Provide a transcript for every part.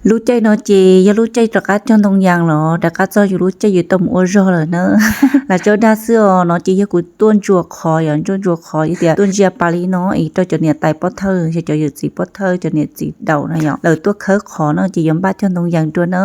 Lub caij no ces yog lub caij rov qab cog ntoo yas los rov qab txog yus lub caij yus tau mus ua zog lawm na. Lam tso dag xwb os, no ces yog kuv tuaj ntsuas qhov, yog tuaj ntsuas qhov, yog tias tuaj ntsia pas li no es rau cov niam tais pov thawj, yog cov yawm txiv pov thawj, cov niam txiv daus no yom, lawv tuaj khawb qhov no ces yuav npaj cog ntoo yas dua na.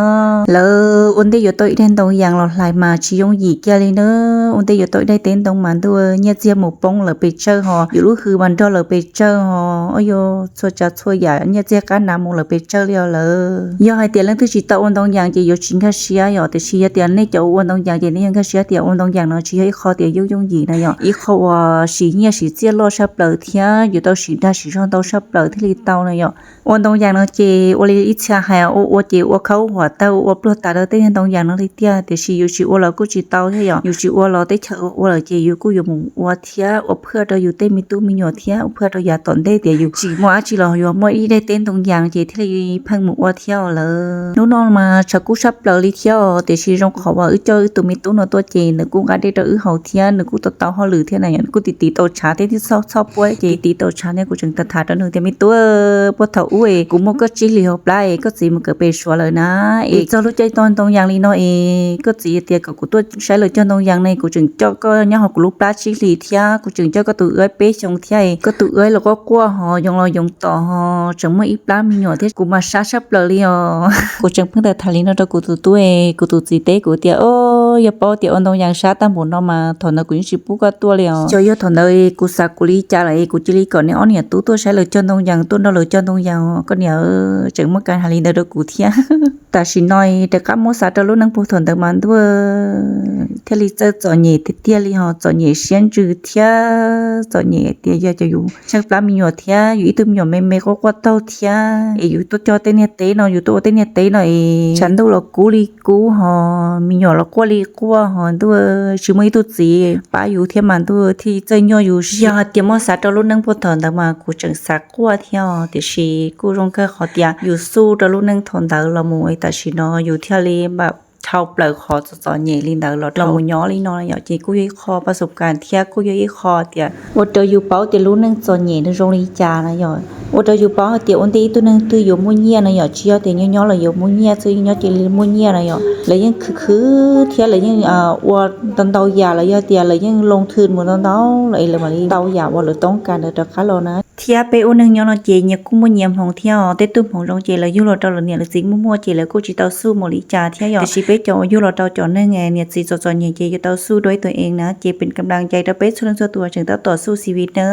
Lawv ua ntej yuav tau ib daig ntoo yas los hlais mas tsis yooj yim kiag li na. Ua ntej yuav tau ib daig teb ntoo mas ntuj, nyiaj txiag mus poob lawv pes tsawg ho, yus lub hws mas nrog lawv pes tsawg ho, ua yog txhua tsav txhua yam nyiaj txiag qab nav mus lawv pes tsawg li os lawm. Yog hais tias leej twg tsis tau ua ntoo yas ces yuav tsis nkag siab yom, tiam sis yog tias nej cov ua ntoo yas ces nej yuav nkag siab tias ua ntoo yas no tsis yog ib qho tias yooj yooj yim na yom, ib qho uas siv nyiaj siv txiaj loj sab plaws thiab yus tau siv dag siv zog ntau sab plaws thiaj li tau na yom. Ua ntoo yas no ces ua li ib txhia hais ua ua ces ua khaub huam tag ua pluag tas rau tej niag ntoo yas no li tiag, tiam sis yus tsis ua los kuj tsis tau thiab yom, yus tsis ua los teb chaws ua lawm ces yus kuj yuav mus ua thiab ua phaj rau yus tej me tub me nyuam thiab ua phaj rau yav tom ntej tias yus tsis muaj dab tsi los yuav muaj ib daim teb ntoo yas ces thiaj li pheej mus ua thiab os lawm. Hnub no mas tshav kub sab plaws li thiab os, tiam sis zoo qhov uas wb coj wb tus me tub no tuaj ces nws kuj nqa dej rau wb haus thiab nws kuj tau tau hauj lwm thiab na yom, nws kuj tiv tiv tau tshav thiab txhob txhob puab ces tiv tau tshav thiab kuv tseem tham tham rau nws tias me tub, puag thaum ub es kuv muab koj tsib hlis hauv plab es koj txiv mus kawm pem Suav lawm na, es txog lub caij cog ntoo yas li no es koj txiv tias kom kuv tuaj saib lawv cog ntoo yas ne, kuv tseem coj koj nyob hauv kuv lub plab tsib hlis thiab kuv tseem coj koj tus wb peb xyoo thiab, koj tus wb los quaj quaj ho yoov los yoov tom ho tseem muaj ib plab me nyuam thiab kuv mas sab sab plaws li os. Kuv tseem pheej tham tham li no rau kuv tus tub es kuv tus txiv teb kuv tias o, yog paub tias ua ntoo yas sab tag npaum no mas thaum ntawd kuv yeej tsis pub koj tuaj li os. Xyov yog thaum ntawd kuv xav kuv li cas lawm es kuv cia li kom niam ob niam tub tuaj saib lawv cog ntoo yas, tuaj nrog lawv cog ntoo yas, koj niam tseem muab kav hais li ntawd rau kuv thiab. Tam sim no rov qab muab xav rau lub neej puag thaum ntawd mas ntuj, thiaj li txawj txom nyem tiag tiag li ho, txom nyem siab ntsws thiab txom nyem tias yog cov yus tsheej plab me nyuam thiab yus ib tug me nyuam me me quaj quaj taug thiab es yus tuaj cog tej niag teb no, yus tuaj ua tej niag teb no es tshav ntuj los kub li kub ho, me nyuam los quaj li quaj ho ntuj, tsis muaj ib tug txiv pab yus thiab mas ntuj thiaj txawj nyuaj yus siab. Yog hais tias muab xav rau lub neej puag thaum ntawd mas kuv tseem xav quaj thiab os, tiam sis kuj zoo kawg qhov tias yus xub rau lub neej thaum ntawd los mus tam sim no yus thiaj li mam dhau plaws qhov txom txom nyem li ntawd los dhau mus nyob li no yom, ces kuj yog ib qho pas xub kas thiab kuj yog ib qho tias ua rau yus paub tias lub neej txom nyem nws zoo li cas na yom. Ua rau yus paub hais tias ua ntej ib tug neeg twg yuav muaj nyiaj na yom, tsis yog tias nyob nyob los yuav muaj nyiaj xwb, nyob cia li muaj nyiaj na yom. Lawv yeej khwv khwv thiab lawv yeej ua ntau ntau yam los yog tias lawv yeej loo thwm mus ntau ntau los es lawv mam li tau yam uas lawv toob kas ntawd rov qab los na. Thiab peb ua neeg nyob no ces nyias kuj muaj nyias hmoov thiab os, tej tug hmoov zoo ces lawv yug los rau lawv niam lawv txiv muaj muaj ces lawv kuj tsis tau xub mus li cas thiab yom. Tiam sis peb cov uas yug los rau cov neeg niam txiv txom txom nyem ces yuav tau xub dua ib tus ees na, ces pes kam las cai rau peb txhua leej txhua tus tseem tab tom xub xi vis na.